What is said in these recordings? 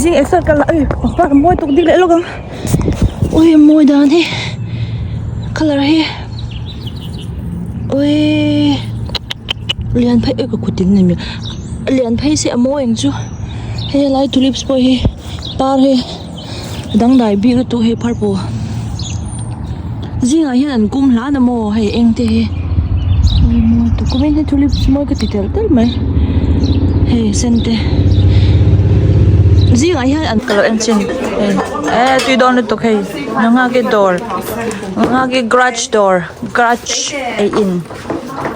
Zing exer ka la ui pangpar a mawi tuk dik leh lawk ang ui a mawi dan hi colour hi ui lian phei ui ka kut in a lian phei se a mawi ang chu hei helai tulips pawh hi par hi a dangdai bik lutuk hei purple zingah hian an kum hlan a maw hei eng te hi ui mawi tuk kumin hi tulips mawi ka ti telh telh mai hei sen te zingah hian an ka lo en chin hei eh tui dawn lutuk hei nangaki dawr nangaki garage dawr garage ei in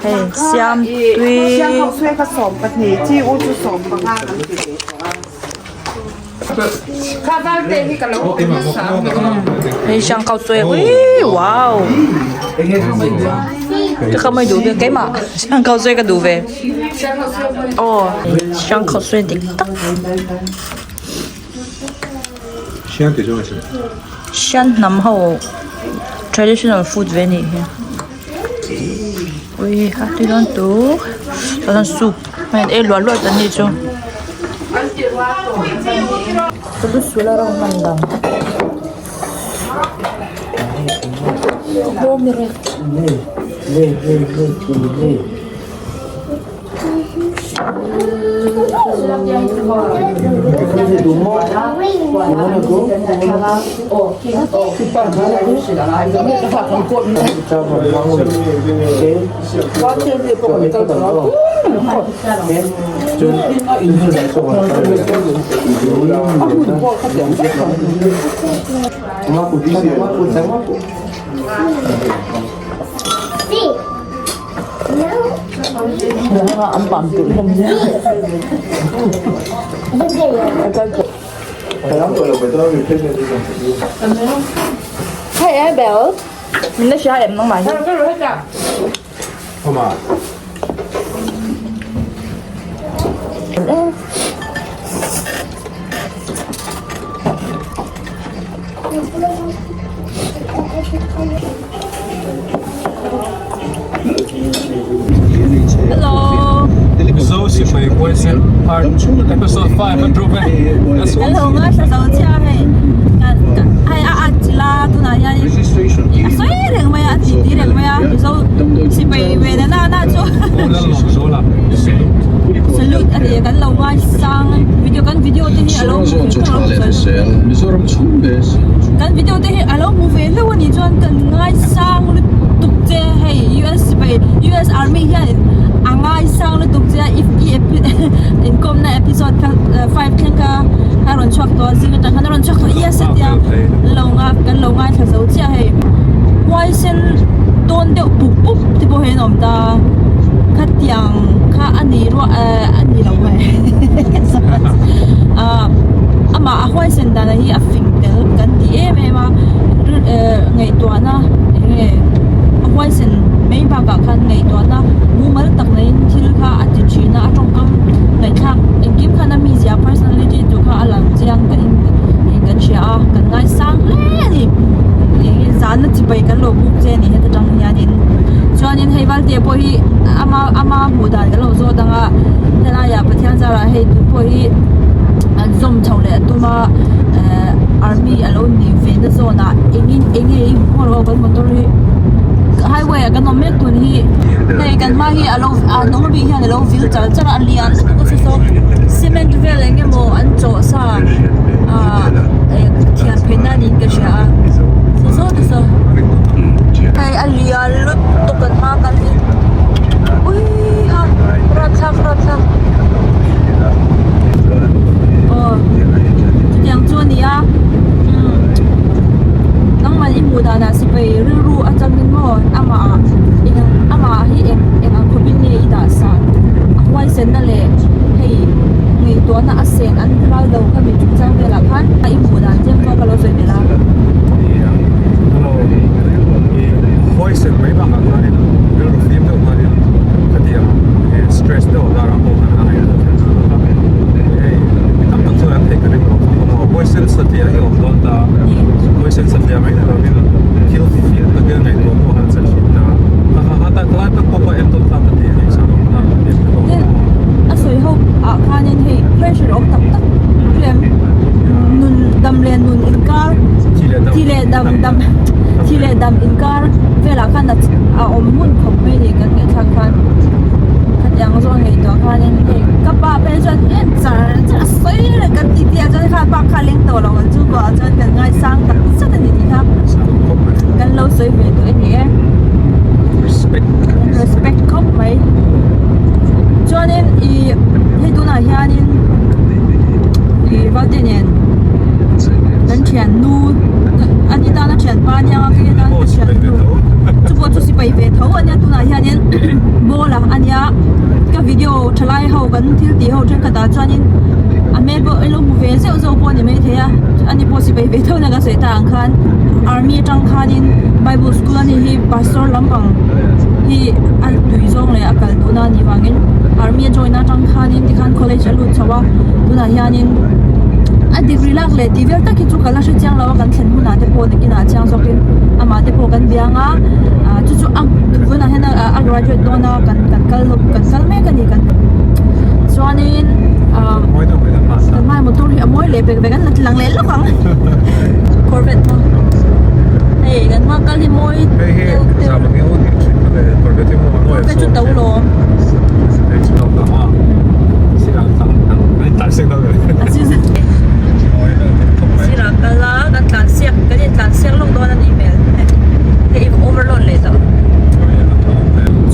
hei siam tui. Hei hrang kau chawi ui wow ka kha mai duh ve keimah hrang kau chawi ka duh ve aw hrang kau chawi dik tak hrian hnam ho traditional food ve anih hi ui a tui dawn tuk chuan soup hei an ei luah luah ta ni chu. Hey Abel, mình đã xóa em nó mày. Hello. Mizo sipai huaisen part episode 5 an drop e. Let's go. Hello nga sa zo chia hei. Kan hei a at chila tunah hian a sawi reng mai a a titi reng mai a Mizo sipai ve na na na chu. Salute a ni a kan lo ngai sang video kan video te hi a lo hmu ve kan video te hi a lo hmu ve hlauh a nih chuan kan ngai sang lutuk che hei US sipai US army hian a ngai sang lutuk che a if i inkawmna episode kha 5 thleng kha a rawn chhuak tawh a zing atang khan a rawn chhuak tawh yes a tia lo nga kan lo ngaithla zo chiah hei huaisen dawn deuh pup pup te pawh hi an awm ta khatiang kha a ni ruah eh a ni lo hei ah amah a huaisen dan hi a fing tel kan ti em em a eh ngaihtuahna eng nge a huaisen mai bakah khan ngaihtuahna mumal tak neiin thil kha a ti thin a a tawngkam ngaihthlak engkim khan a mizia personality tur kha a lang chiang ka in kan hria a kan ngaisang hle a ni eng nge zan a chibai kan lo buk che a ni heta tang hianin chuanin hei Valtea pawh hi ama ama hmuh dan kan lo zawt ang a helaiah Pathian zarah hei tu pawh hi an zawm chho leh a tum a ehh army a lo ni ve na zawn ah engin eng nge i hmuh rawh kan motor hi highway ah kan awm mek tun hi hei kan hma hi a lo a hnung ami hian a lo vil char char a a lian lutuk a saw cement vel eng emaw an chawh sa ah eh thian phei na niin ka hria a saw saw te saw hei a lian lutuk kan hma kal hi ui ha rapthlak rapthlak aw chutiang chu a ni a umm nangmah i hmuh danah sipai rilru atangin maw amah ah eng amah hi eng eng ang khawpin nge i dah san a huaisenna leh hei ngaihtuahna a sen an ral lo kha mi chungchang velah khan a i hmuh dan tlem pawh ka lo sawi belh a. Huaisen mai bakah khanin rilru fim deuh khanin khatiang stress deuh karah pawh khan a ngaihtuah theih a hei mi tam tak chuan an theih ka ring lo khawp a maw huaisen satliah hi a awm dawn ta huaisen satliah mai ni lovin thil fim takin ngaihtuah pawh han sa thin ta a ha ha tak pawh kha entawn tlak ka ti a ni A sawi ho ah khanin hei pressure awm tak tak hlem. Thi leh dam dam thi leh dam inkar velah khan a a awm hmun khawp mai ni kan ngaihthlak khan khatiang zawn ngaihtuah khanin hei ka pa phei chuan en char char a sawi reng kan tih tih ah chuan kha pa kha a leng tawh lo ang chu kuah ah chuan kan ngaisang tak zet a ni tih kha kan lo sawi ve duh a ni e Respect respect khawp mai chuanin ih hei tunah hianin ih Valte nen kan thian nu ani tana thian pa ania a kei tan ka thian nu chu pawh chu sipai ve tho ania tunah hianin ball a ania ka video thalai ho kan thil tih ho thenkhat ah chuanin a hmel pawh ilo hmu ve zeuh zeuh pawh a ni maithei a ani pawh sipai ve tho nia ka sawi ta ang khan army atang khanin bible school ani hi pastor lampang hi a tui zawng leh a kal duhna a nih vangin army a join atang khanin tikhan college a lut chho a tunah hianin a degree lak leh tih vel tak hi chu ka la hre chiang lo a kan thlen hunah te pawh nakinah chiang zawkin amah te pawh kan biang a ah chu chu a tunah hian a graduate dawn a kan kan kal kan kal mek a ni kan chuanin ah kan hmai motor hi a mawi leh pek vek a la ti lang leh lawk ang Corvette maw hei kan hma kal hi mawi deuh deuh Corvette chu to lawm. Sirah kal a kan tlan siak kan in tlan siak lawk dawn a nih hmel hei overload leh tawh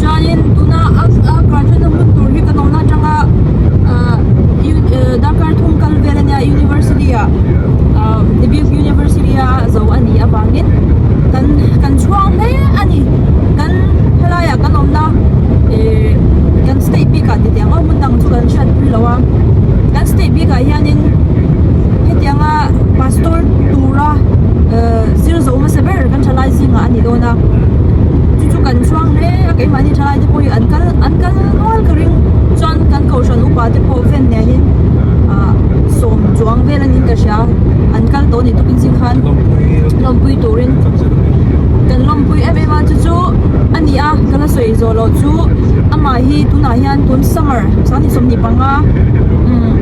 chuanin tuna a a graduate na hmun tur hi kan awmna atanga ah darkar thum kal vel ania university ah ah Dubuque University a zo a nih avangin kan kan chhuang hle a ni kan helaiah kan awmna eh kan state bikah ti teh ang aw hmun dang chu kan hriat pui lo a kan state bikah hianin hetianga pastor tura eh zir zo hmasa ber kan thalai zingah a ni dawn a chu chu kan chhuang hle a keimahni thalai te pawh hi an kal an kal nual ka ring chuan kan kohhran upa te pawh ven hnenin ah sawm chuang vel anin ka hria an kal tawh a ni tukin zing khan lawmpui turin kan lawmpui em em a chu chu a ni a ka la sawi zawh loh chu amah hi tunah hian tun summer 2025 umm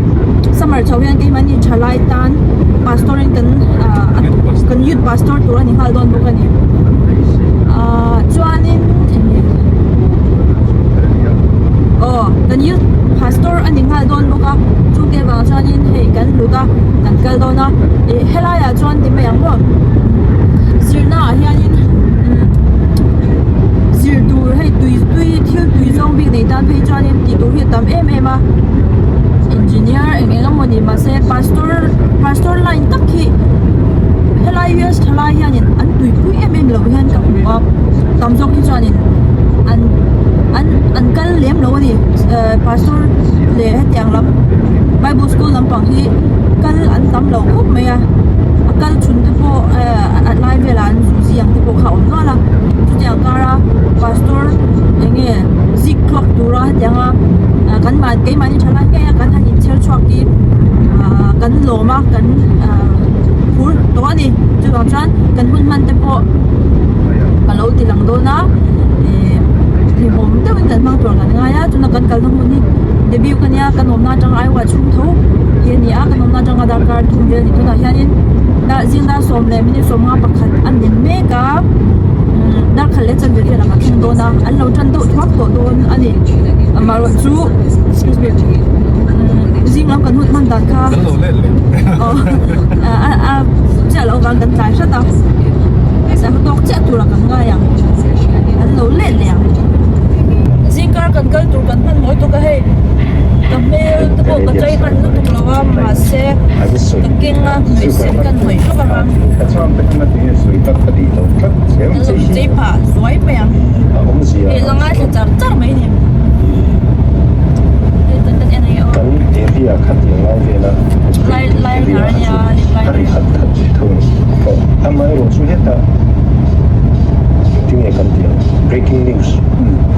summer chho hian keimahni thalai tan pastor in kan ah kan youth pastor tur a ni nghal dawn bawk a ni ah chuanin enge aw kan youth pastor a ni nghal dawn bawk a chu te vang chuanin hei kan lut a kan kal dawn a ih helaiah chuan ti mai ang maw zirna ah hianin umm zir tur hei tui tui thil tui zawng bik nei tan phei chuanin tih tur hi a tam em em a engineer eng eng emawni mahse pastor pastor line tak hi helai US thalai hianin an tuipui em em lo hian ka hmu a tam zawk hi chuanin an an an kal lem lo a ni ehh pastor leh hetiang lam bible school lampang hi kal an tam lo khawp mai a a kal chhun te pawh ehh a lai velah an zu ziang te pawh kha a awm nual a chutiang kara pastor eng nge zik tluak tura hetianga kan mah keimahni thalai ngei a kan han inchher chhuak hi ah kan lawm a kan ah phur tawh a ni chuvang chuan kan hun hman te pawh ka lo ti lang dawn a ih hlimawm deuhin kan hmang tur kan ngai a tuna kan kalna hmun hi debut ka nia kan awmna atanga Iowa chhung tho hi a ni a kan awmna atanga darkar thum vel a ni tunah hianin zing dar sawm leh minute sawmnga pakhat a ni mek a umm dar khat leh chanve velah kan thleng dawn a an lo tan deuh thuak tawh dawn a ni amaherawh chu excuse me umm zing lam kan hun hman dan kha aw a a chiah loh avang kan tlai hrat a sangha tawk chiah turah kan ngai ang an lo let leh ang zingkar kan kal tur kan hman mawi tuk a hei ka hmel te pawh ka chei hman lutuk lo a mahse ka keng a hnawih sen ka hnawih hlawk ang a kan lo chei phah zuai mai ang hei la ngaithla char char mai ni hei kan en ang e aw lai lai nar ania lip liner Tinge kan tih ang breaking news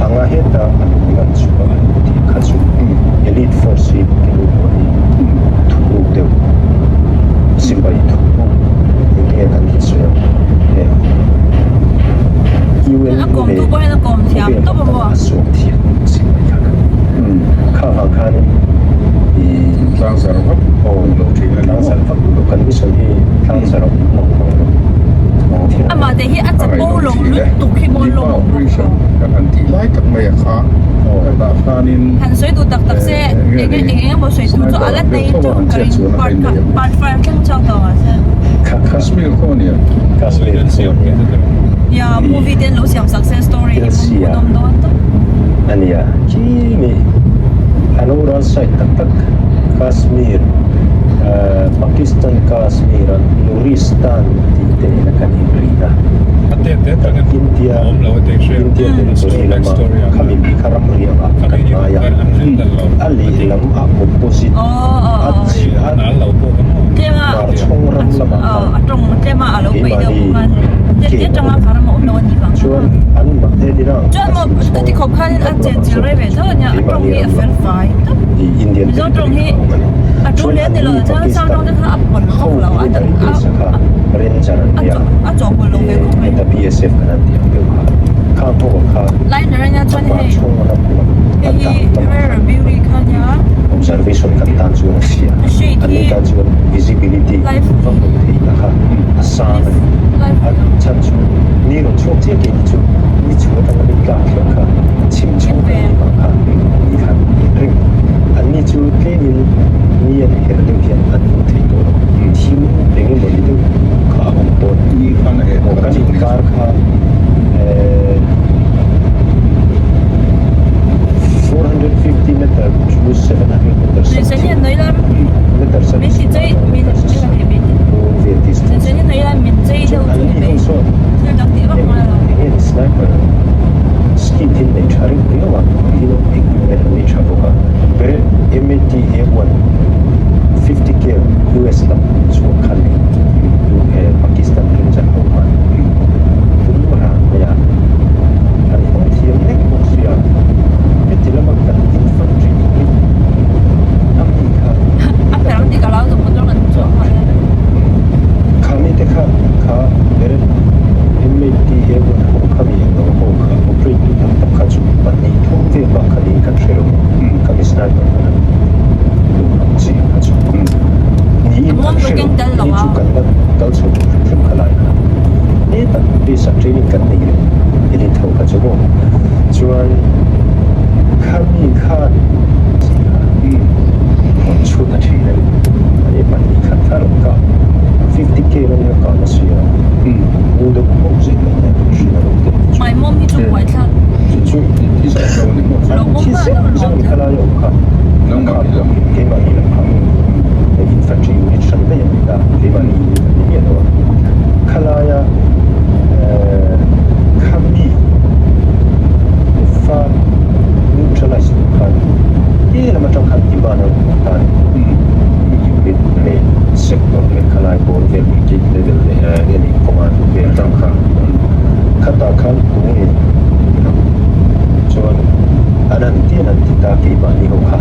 anga heta an lan chhuah a ni tih kha chu elite force hi kelu pawh hi thuruk deuh sipai thuruk enge kan tih sawi ang he UN A kawm tu pawh hian a kawm thiam tawp a maw? A suak thiam sipai kha kan kha vang khanin i Tlangzar vak aw lo thin a ni maw? Tlangzar vak lo kan mission hi tlangzar a awm mang lo. Amah te hi a chapo lo lutuk hi maw lawm awm bawk lo. Han sawi duh tak tak se eng eng eng emaw sawi tur chu a la nei teuh ka ring part kha part five thleng chhuak tawh mah se. Nia movie te an lo siam sak se story hi hmuhnawm dawn tawp. Ania khi mi an overall side tak tak Kashmir Pakistan Kashmir a Nuristan tih te nena kan inrina India India territory lama khami mi kha ram riangah kan ngai a a lehlam a opposite a hmarchhawng ram lamah khan keimahni cave a awm chuan an mahni a chhim chhawng ram lamah chuan keimahni ram lam i Indian territory kha a awm a ni chuan anni Pakistan ho military base a kha ranger an nia heta BSF kan han tih ang deuh kha khang ho ah khan hmarchhawng ram lam a dah lamah khan observation kan tan chuan a chhia anni tan chuan visibility va hmuh theihna kha a sang a ni a chhan chu ni rawn chhuak chiah tih ni chu ni chhuah atanga ni tlak thleng kha chhim chho kan nih vang khan ni khan en reng anni chu tlemin ni an herh deuh hian an hmuh theih tawh lo thim eng emaw ni deuh kha a awm tawn aw kan inkar kha eh 450 meter to 700 meter something meter vel distance chuan anni ho sawn eng nge sniper skill hi nei tha reuh riau a tin equipment an nei tha bawk a Barrett MAT A1 50 cal US lam chhuah kha nei Pakistan Ranger ho khan tum ran mai a an hmang thiam nek bawk sia heti lama kan infantry unit a mi kha Khami te kha kha Barrett MAT A1 ho kha mi eng lo ho kha operate tu tak tak kha chu pahnih thum vel bak kha niin kan hre lo khami sniper khan an tum ang chi kha chu niin an hre lo ni chu kan la kal chho tur hrim hrim kha lai kha hetah base ah training kan nei reng elite ho kha chu maw chuan khami khan chi kha rawn chhut a thin a ni ani pahnih khat kha rawn kah 50k ram hi a kah nasa a mu deuh hmawk zet mai hian kan hria lo te chu Maimawm hi chu buaithlak chu chu thi zeuh zeuh ni khalai a awm kha a kha keimahni lam kha infantry unit hran daih an ni ta keimahni unit an ni miah lo a khalaia khami fa neutralize tur khan he lam atang khan demand a rawn awm ta a ni unit leh sector leh khalai pawl vel brigade level leh nge ni command vel atang khan khatah khan tunge chuan an han ti an han ti ta keimahni ho kha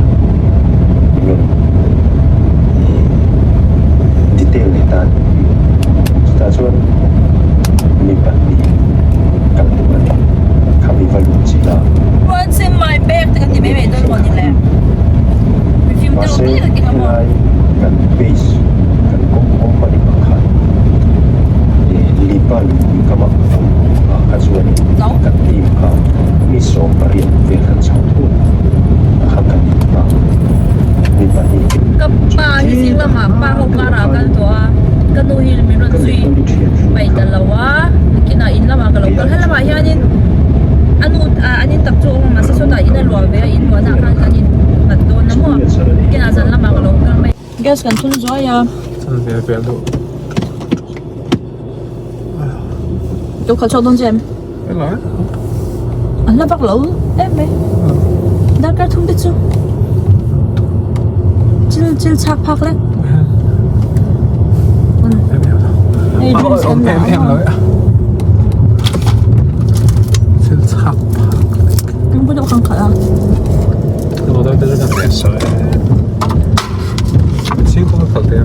rawn detail leh ta a ni. Chutah chuan mi pahnih kan tum a ni. Khami va lut chi la. What's in my bag te kan ti mai mai dawn maw ni le. Perfume te Mahse rawh ti helai kan base kan company pakhat Lipa lui kama awm ah kha chuanin kan team kha mi 80 vel kan chho thung a kha kan in ta mi pahnih Ka pa hi zing lamah pa ho karah a kal tawh a, ka nu hi min rawn zui paih ta lo a, nakinah in lamah ka lo kal. Helamah hianin a nu an in tak chu a awm a mahse sawtah in a luah ve a, in luahnaah khan kan in nghat dawn a maw, nakinah zan lamah ka lo kal mai. Gas kan thun zuai a. Thun ve vel deuh. Lo khalh chhuak dawn che em? Hello. An la vak lo em mai. Darkar thum te chu. Chil chil chhak phak lek. Hei drinks kan la Em lo ya. Chil chhak phak lek. Ang pwede ko kang khala. Lo da te kan te sa. Chil ko khal te.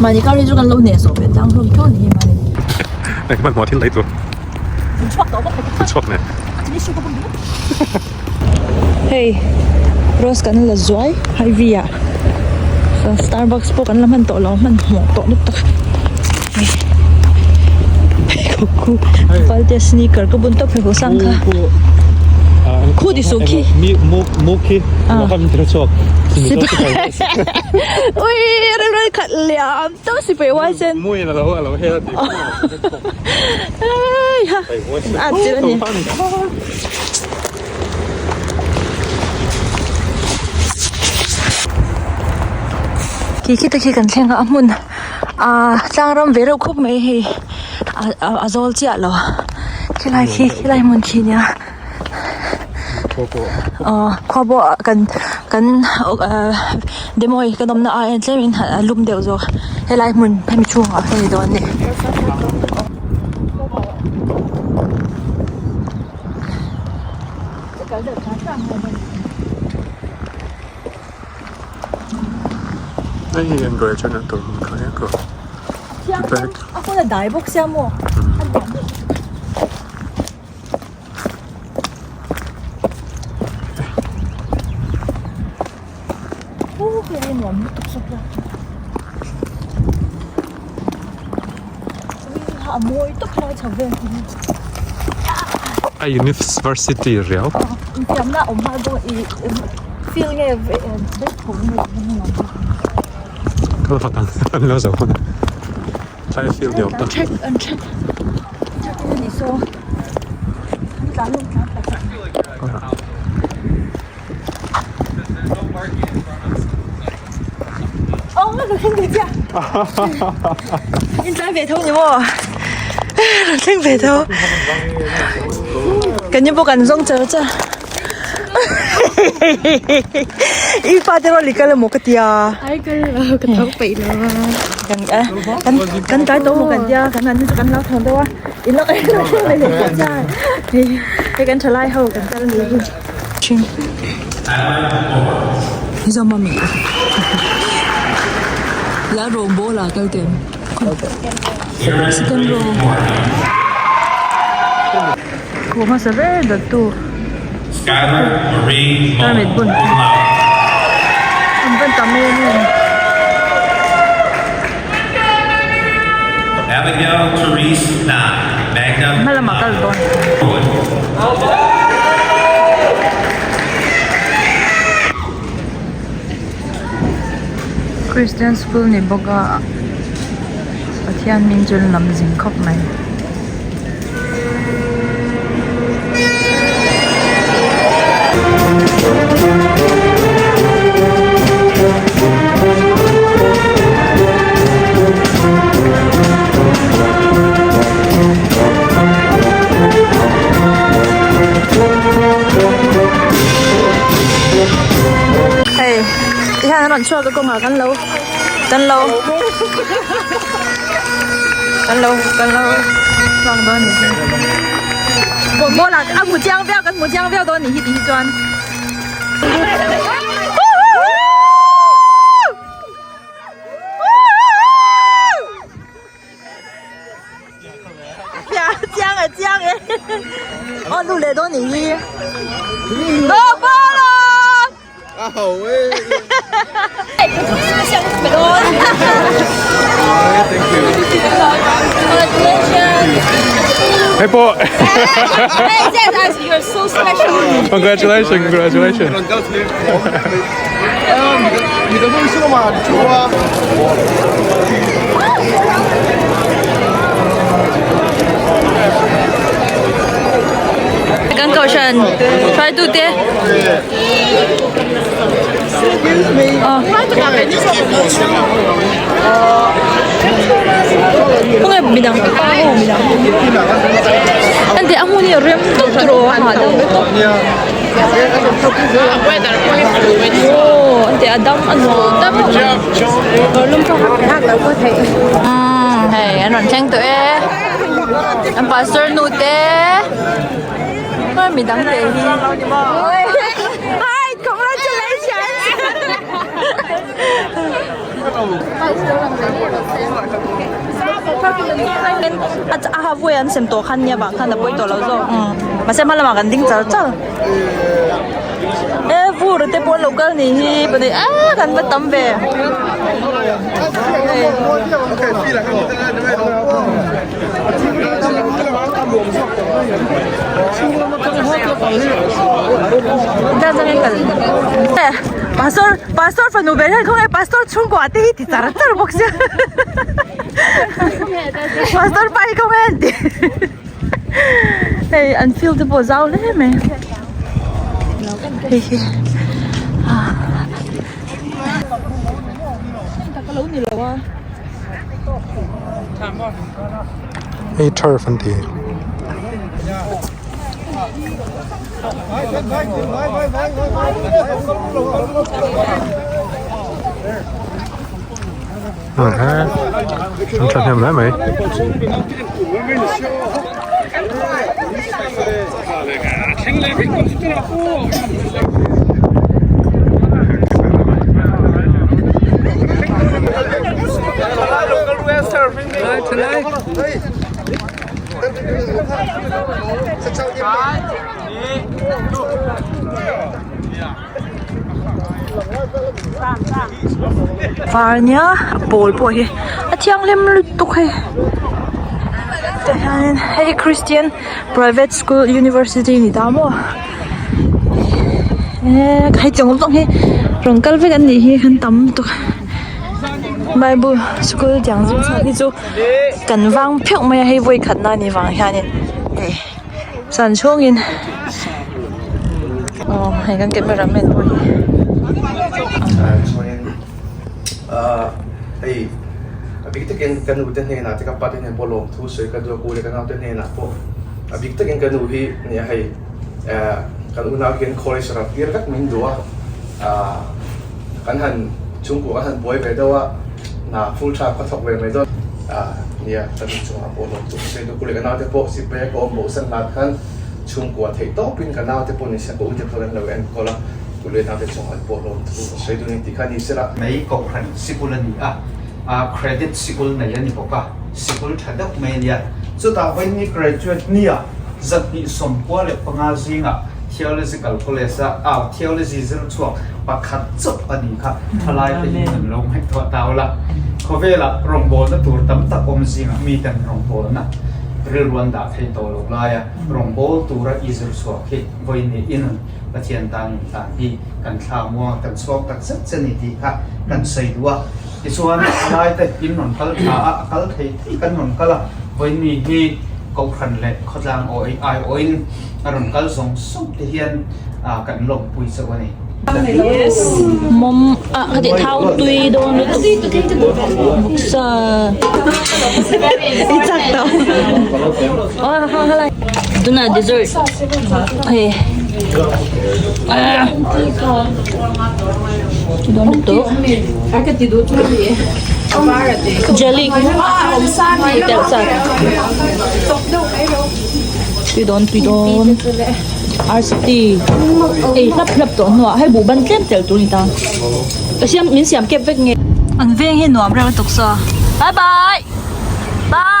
Mani kar hi chu kan lo hneh sawh ve tlang hlawm thaw ni hi mani. Eng hmanhmawh thil lei tur. Chhuak tawh bawk hei. Chhuak nen. Hei rose kan la zuai Hy-Vee ah Starbucks pawh kan la hman tawh lo hmanhmawh tawh lutuk hei. Pheikhawk khu valte sneaker ka bun tawp pheikhawk sang kha khu ti suh khi ui rel rel khat liam tawp sipai huaisen heiha a chilh a ni. Khi khi te khi kan thleng a a hmun ah tlang ram ve reuh khawp mai hei a zawl chiah lo khilai khi khilai hmun khi nia aw khua pawh kan kan demo hi kan awmna aiin tlemin a lum deuh zawk helai hmun hemi chhungah hian a ni dawn a ni. Hei hi an graduate na tur hmun kha nia ka bag. A hun a dai bawk sia maw? Hei nuam lutuk zawk la. A mawi tawp lai chho vel hi. A university riau. Infiamna awm hma bawk i feel nge bek tho nge tih hi nuam bawk. Kal vat ang an lo zo hun a. Tlai field ni awm tak. An check an check check in a ni saw. An tlan lawm tlan tak. In tlai ve tho ni maw rawn thleng ve tho kan ni pawh kan zawng char char i fate rual i kal emaw ka tia kan tlai tawh emaw kan tia kan an chu kan lo thawn deuh a in lo thleng ve leh tawh chuan hei kan thalai ho kan kal ni hi. Zama mi la rawngbawl ah kal kem second row khaw hmasa ber dawttu tarmit bun an van tam em em. Hma lamah kal dawn. Christian school ni bawk a Pathian hming chu an lam zing khawp mai. Hei tihian an rawn chhuak a kawngah kan lo kan lo kan lo kan lo chhuak dawn a ni ball ah a hmu chiang viau kan hmu chiang viau dawn a nih hi tih hi chuan. Chiang e chiang e aw lu leh dawn nih hi go ball A ho e Hey po You're so special. Congratulations, congratulations. Kan kohhran hruaitu te khawnge midang pa ho midang ente a hmun hi a rem tawp tawh a hahdam tawp. Aw ente a dam a nuam umm hei an rawn thleng tawh e an pastor nu te hei midang te hi hi congratulations a ha vawi an sem tawh khan nia vang khan a pawi tawh lo zawk mahse hma lamah kan ding char char e vur te pawh an lo kal nih hi pahnih ah kan va tam ve. Pastor pastor fanu ber hian khawnge pastor chhungkua te hi ti char char bawk sia pastor pa hi khawnge an ti hei an field te pawh zau hle mai hei hi Hei turf an ti. An thahnem hle mai. Var nia a pawl pawh hi a thianghlim lutuk hei tah hianin hei hi christian private school university a ni ta maw eee hei tiang zawng hi rawn kal vek an nih hi an tam lutuk bible school tiang zawng hi chu kan vang pheuh mai a hei vawi khat na a nih vang hianin hei. Zan chhungin aw hei kan camera man pawh hi. Chuanin hei a bik takin ka nu te hnenah te ka pa te hnenah pawh lawmthu sawi ka duh a, pu leh ka nau te hnenah pawh a bik takin ka nu hi nia hei kan unau hian college ram tir vek min duh a, kan han chhungkua kan han buai ve deuh a. Hna full time ka thawk ve mai dawn a nia, ka nu chungah pawh lawmtu ka sawi duh. Kule ka naute pawh sipai a ka awm bo san hlan khan chhungkua theih tawpin ka naute pawh ni se ka ute pawh an lo enkawl a, kule naute chungah pawh lawmtu ka sawi duh a ni tih kha ni sela. Mai Kohhran sikul a ni a, credit sikul nei a ni bawk a, sikul tha deuh mai a nia. Chutah vawiin graduate nia 295 zingah Theological College a au Theology zir chhuak pakhat chauh a nih kha thalai te in an lo ngaihtuah ta ula. Khawvelah rawngbawlna tur tam tak awm zingah miten rawngbawlna rilru an dah thei tawh lo laia rawngbawl tura i zir chhuak hi vawiin i nun Pathian tan in hlan hi kan thla muang kan chhuak tak zet che ni tih kha kan sawi duh a. Tichuan thalai te in rawn kal tha a, a kal thei thei kan rawn kal a, vawiin mi hi Kohhran leh khawtlang aw aiawhin a rawn kal zawng zawng te hian kan lawmpui chauh a ni. Mawm ah ka ti thau tui dawn lutuk sa i chak tawh tunah dessert hei tui dawn lutuk jelly telh sa tui dawn tui dawn arsi ei hlap hlap tawh hnuah hei buh ban tlem tel tur a ni ta ka siam min siam kep vek nge an veng hi nuam reuh lutuk saw bye bye bye.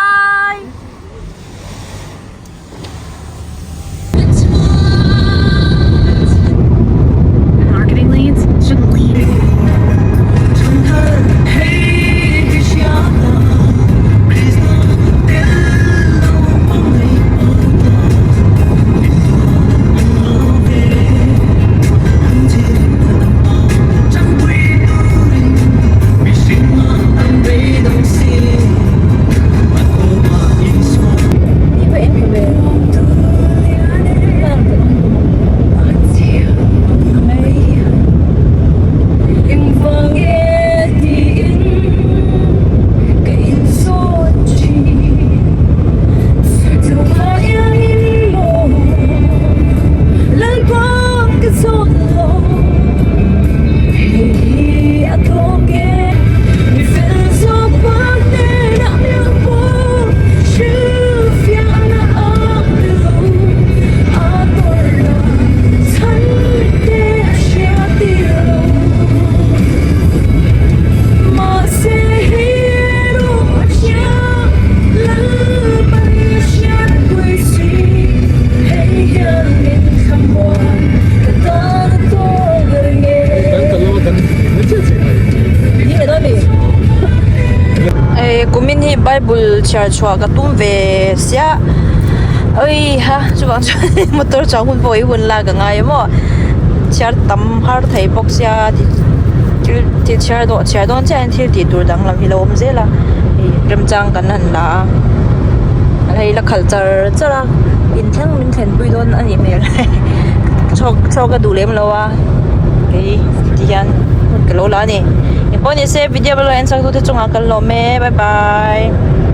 Kumin hi Bible chhiar chhuah ka tum ve sia oi ha chuvang chuan motor chuang hun pawh hi hun lak a ngai a maw chhiar tam har thei bawk sia thil thil chhiar dawh chhiar dawn chiah in thil tih tur dang lam hi lo awm zel a hei remchang kan han la a hei la khalh char char a inthleng min thlenpui dawn a nih hmel chhawk chhawk a duh lem lo a kei ti hian ka lo la a ni engpawh ni se video lo en chak tu te chungah kan lawm e bye bye.